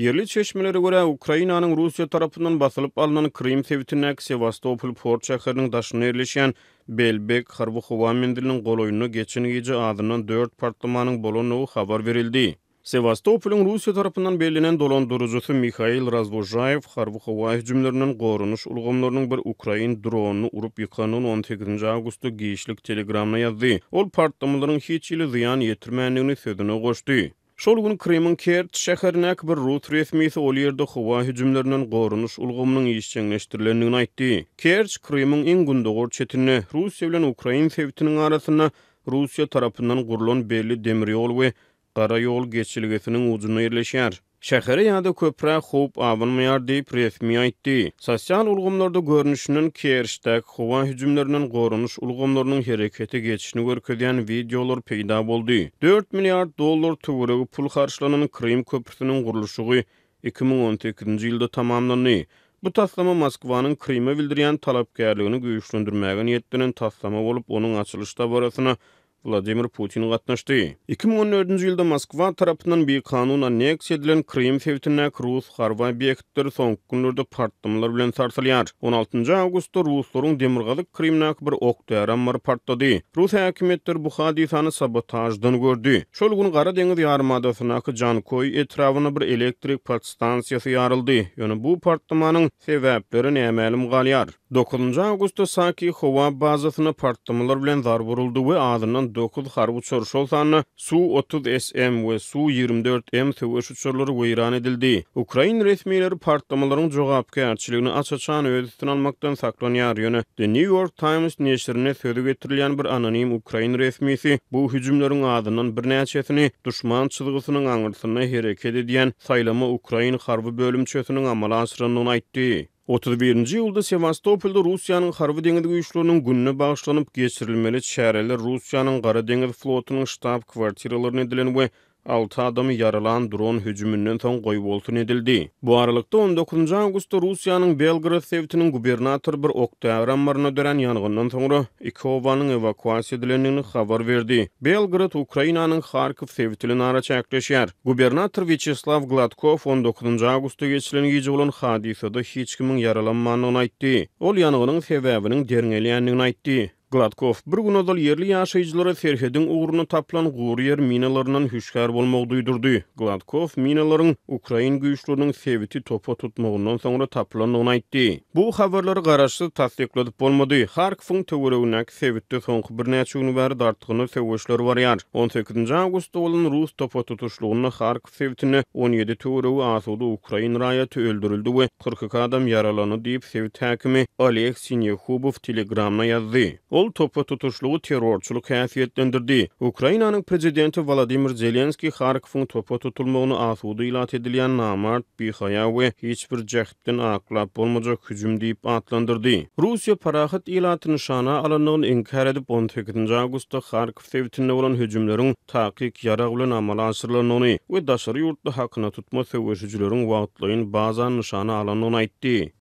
Ýerli çeşmelere görä, Ukrainanyň Russiýa tarapyndan basylyp alnan Krym sebitindäki Sewastopol port şäheriniň daşynda ýerleşýän Belbek harby howa menziliniň golaýynda geçen gije azyndan dört partlamanyň bolandygy habar berildi. Sewastopolyň Russiýa tarapyndan bellenen dolandyryjysy Mihail Razwožaýew harby howa hüjümlerinden goranyş ulgamlarynyň bir ukrain dronyny urup ýykandygyny on sekizinji awgustda giçlik Telegramda ýazdy. Ol partlamalaryň hiç hili zyýan ýetirmändigini sözüne goşdy. Şol gün Krymyň Kerç şäherindäki bir rus resmisi ol ýerde howa hüjümlerinden goranyş ulgamynyň işjeňleşdirilendigini aýtdy. Kerç Krymyň iň gündogar çetinde, Russiýa bilen ukrain sebitiniň arasynda Russiýa tarapyndan gurlan belli demir ýol we gara ýol geçelgesiniň ujunda ýerleşýär. Şähere ýa-da köprä howp abanmaýar diýip, resmi aýtdy. Sosial ulgamlarda görnüşinden Kerçdäki howa hüjümlerinden goranyş ulgamlarynyň herekete geçişini görkezýän wideolar peýda boldy. Dört milliard dollar töweregi pul harçlanan Krym köprüsiniň gurluşygy 2018-nji ýylda tamamlandy. Bu taslama Moskwanyň Kryma bildirýän talapkärligini güýçlendirmäge niýetlenen taslama bolup, onuň açylyş dabarasyna Wladimir Putin gatnaşdy. 2014-nji ýylda Moskwa tarapyndan bikanun anneksiýa edilen Krym sebitindäki rus harby obýektleri soňky günlerde partlamalar bilen sarsylýar. On altynjy awgustda ruslaryň demirgazyk Krymdaky bir ok-däri ammary partlady. Rus häkimiýetleri bu hadysany sabotaždan gördi. Şol gün Gara deňiz ýarymadasyndaky Jankoý etrabynda bir elektrik podstansiýasy ýaryldy. Ýöne bu partlamanyň sebäpleri nämälim galýar. Dokuzynjy awgustda Saki howa bazasyna partlamalar bilen zarba uruldy we azyndan dokuz harby uçar, şol sanda Su-otuz SM we Su-24 M söweş uçarlary weýran edildi. Ukrain resmileri partlamalaryň jogapkärçiligini aç-açan öz üstüne almakdan saklanýar, ýöne The New York Times neşirinde sözi getirilýän bir anonim ukrain resmisi bu hüjümleriň azyndan birnäçesini duşman çyzgysynyň aňyrsynda hereket edýän saýlama ukrain harby bölümçesiniň amala aşyrandygyny aýtdy. 31-nji iýulda Sewastopolda Russiýanyň Harby-deňiz güýçleriniň gününe bagyşlanyp geçirilmeli çäreler Russiýanyň Gara deňiz flotunyň ştab-kwartiralaryna edilen we alty adamy ýaralan dron hüjüminden soň goýbolsun edildi. Bu aralykda, on dokuzynjy awgustda Russiýanyň Belgorod sebitiniň gubernatory bir ok-däri ammarynda dörän ýangyndan soňra iki obanyň ewakuasiýa edilendigini habar berdi. Belgorod Ukrainanyň Harkow sebiti bilen araçäkleşýär. Gubernator Wýaçeslaw Gladkow on dokuzynjy awgustda geçirilen gije bolan hadysada hiç kimiň ýaralanmandygyny aýtdy. Ol ýangynyň sebäbiniň derňelýändigini aýtdy. Gladkow bir gün ozal ýerli ýaşaýjylara serhediň ugrunda tapylan gury ýer minalaryndan hüşgär bolmagy duýdurdy. Gladkow minalaryň ukrain güýçleriniň sebiti topa tutmagyndan soňra tapylandygyny aýtdy. Bu habarlary garaşsyz tassykladyp bolmady. Harkowyň töweregindäki sebitde soňky birnäçe gün bäri dartgynly söweşler barýar. On sekizinji awgustda bolan rus topa tutuşlygynda Harkow sebitinde 17 töweregi asuda ukrain raýaty öldürildi we 42 adam ýaralandy diýip, sebit häkimi Oleg Sinehubow Telegramda ýazdy. Ol topa tutuşlygy terrorçylyk häsiýetlendirdi. Ukrainanyň prezidenti Wolodymyr Zelenskiý Harkowyň topa tutulmagyny asuda ilat edilýän namart, bihaýa we hiç bir jähtden aklap bolmajak hüjüm diýip atlandyrdy. Russiýa parahat ilaty nyşana alandygyny inkär edip, on sekizinji awgustda Harkow sebitinde bolan hüjümleriň takyk ýarag bilen amala aşyrylandygyny we daşary ýurtly hakyna tutma söweşijileriň wagtlaýyn bazany nyşana alandygyny aýtdy.